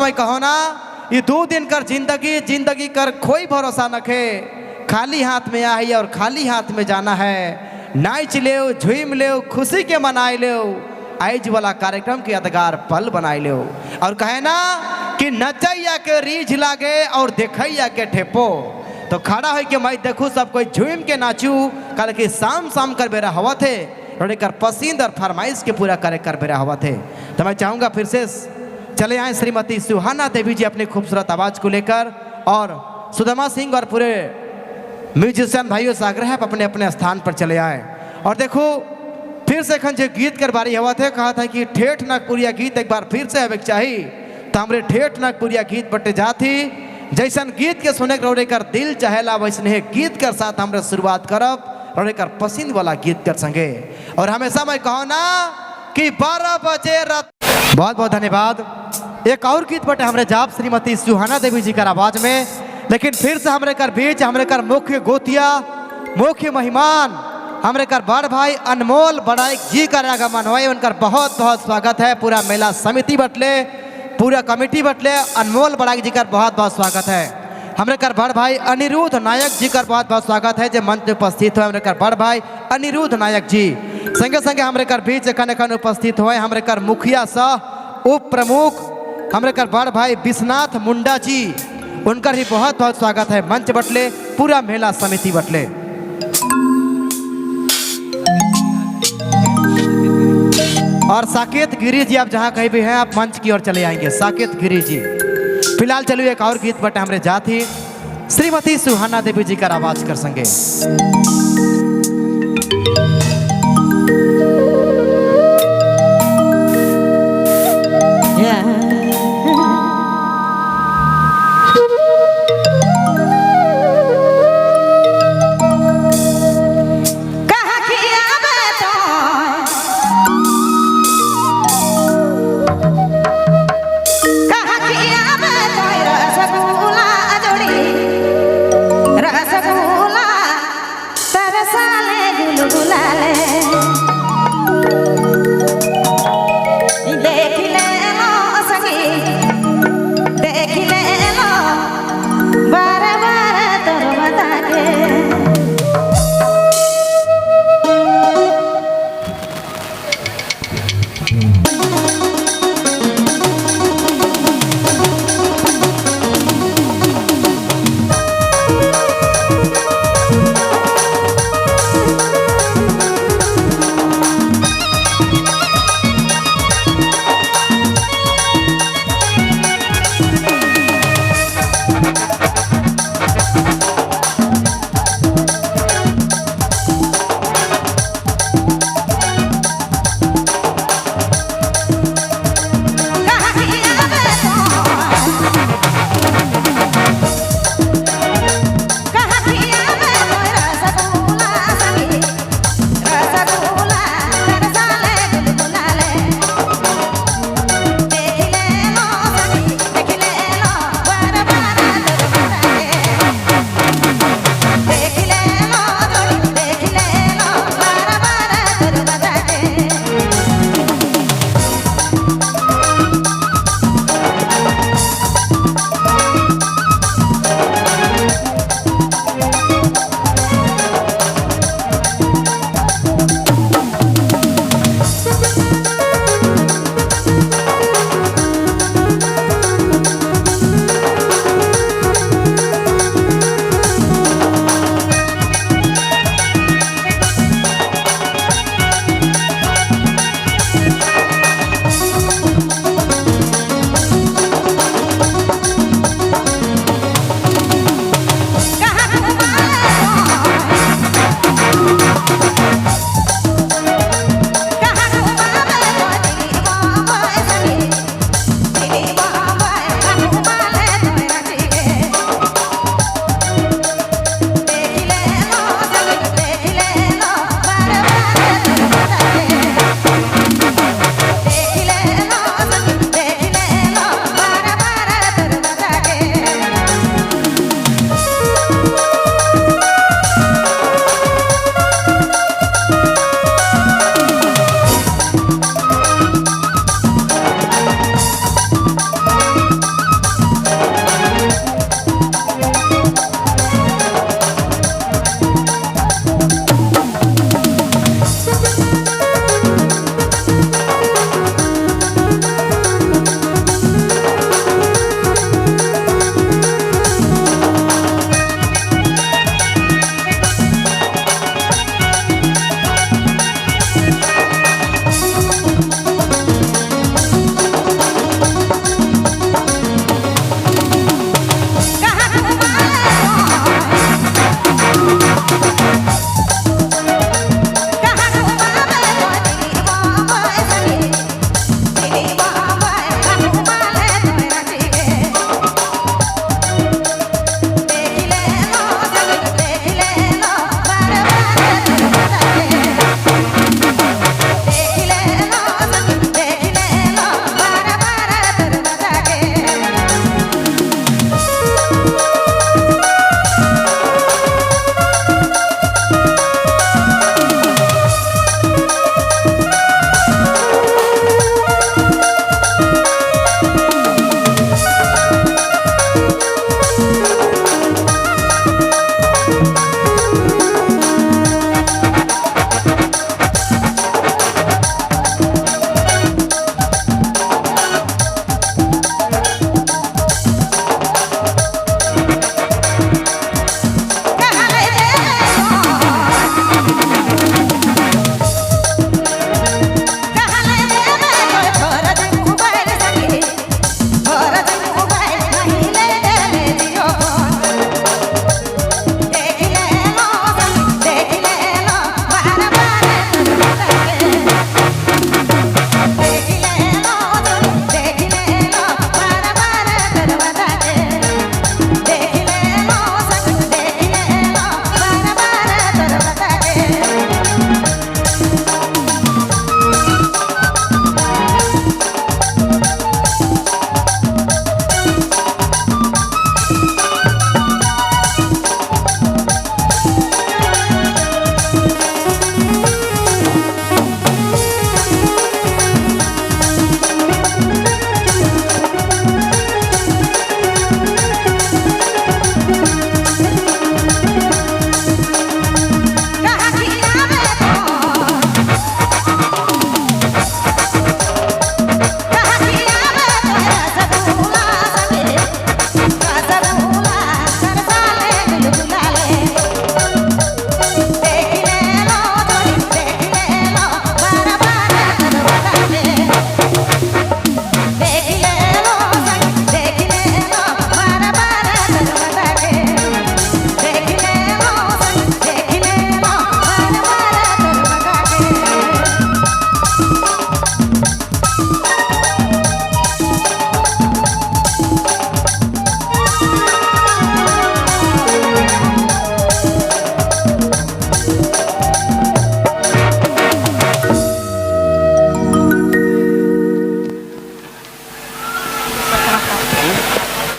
मैं कहो ना, ये 2 दिन कर जिंदगी, जिंदगी कर कोई भरोसा नखे। खाली हाथ में आई और खाली हाथ में जाना है। नाच ले, झूम ले, खुशी के मनाए ले, आइज वाला कार्यक्रम के यादगार पल बनाए ले। और कहे ना कि नचैया के रीझ लागे और देखैया के ठेपो। तो खड़ा हो के मैं देखू, सब कोई झूम के नाचू। कल कि शाम शाम कर बेरा हवा थे और एक पसंद और फरमाइश के पूरा करे कर बेरा हवा थे। तो मैं चाहूंगा फिर से चले आए श्रीमती सुहाना देवी जी अपनी खूबसूरत आवाज को लेकर और सुदामा सिंह और पूरे म्यूजिशियन भाइयों से आग्रह है, अपने अपने स्थान पर चले आए। और देखो, फिर से एखन जो गीत कर बारी हवा थे, कहा था कि ठेठ नागपुरिया गीत एक बार फिर से हवे के चाही। तो हमरे ठेठ नागपुरिया गीत बटे जाती। जैसन गीत के सुने के रौरे कर दिल चाहेला, वैसने गीत कर साथ हमरे शुरुआत करब रौरे कर पसंद वाला गीत कर संगे। और हमेशा मैं कहो ना कि 12 बजे रात। बहुत बहुत धन्यवाद। एक और गीत बटे हमरे जाप श्रीमती सुहाना देवी जी कर आवाज में। लेकिन फिर से हमरे कर बीच हमरे कर मुख्य गोतिया, मुख्य मेहमान, हमरे कर बड़ भाई अनमोल बड़ाइक जी कर आगमन हुआ। उनका बहुत बहुत स्वागत है। पूरा मेला समिति बटले, पूरा कमेटी बटले अनमोल बड़ाइक जी का बहुत बहुत स्वागत है। हमरे कर बड़ भाई अनिरुद्ध नायक जी का बहुत बहुत स्वागत है, जो मंच पे उपस्थित हुए। हमरे कर बड़ भाई अनिरुद्ध नायक जी संगे संगे हमरे कर बीच एखन एखन उपस्थित हुए हमरे कर मुखिया सह उप प्रमुख हमरे कर बड़ भाई विश्वनाथ मुंडा जी, उनका भी बहुत बहुत स्वागत है मंच बटले, पूरा मेला समिति बटले। और साकेत गिरी जी, आप जहां कहीं भी हैं, आप मंच की ओर चले आएंगे। साकेत गिरी जी, फिलहाल चलो एक और गीत बटे हमरे जाती श्रीमती सुहाना देवी जी का आवाज कर संगे।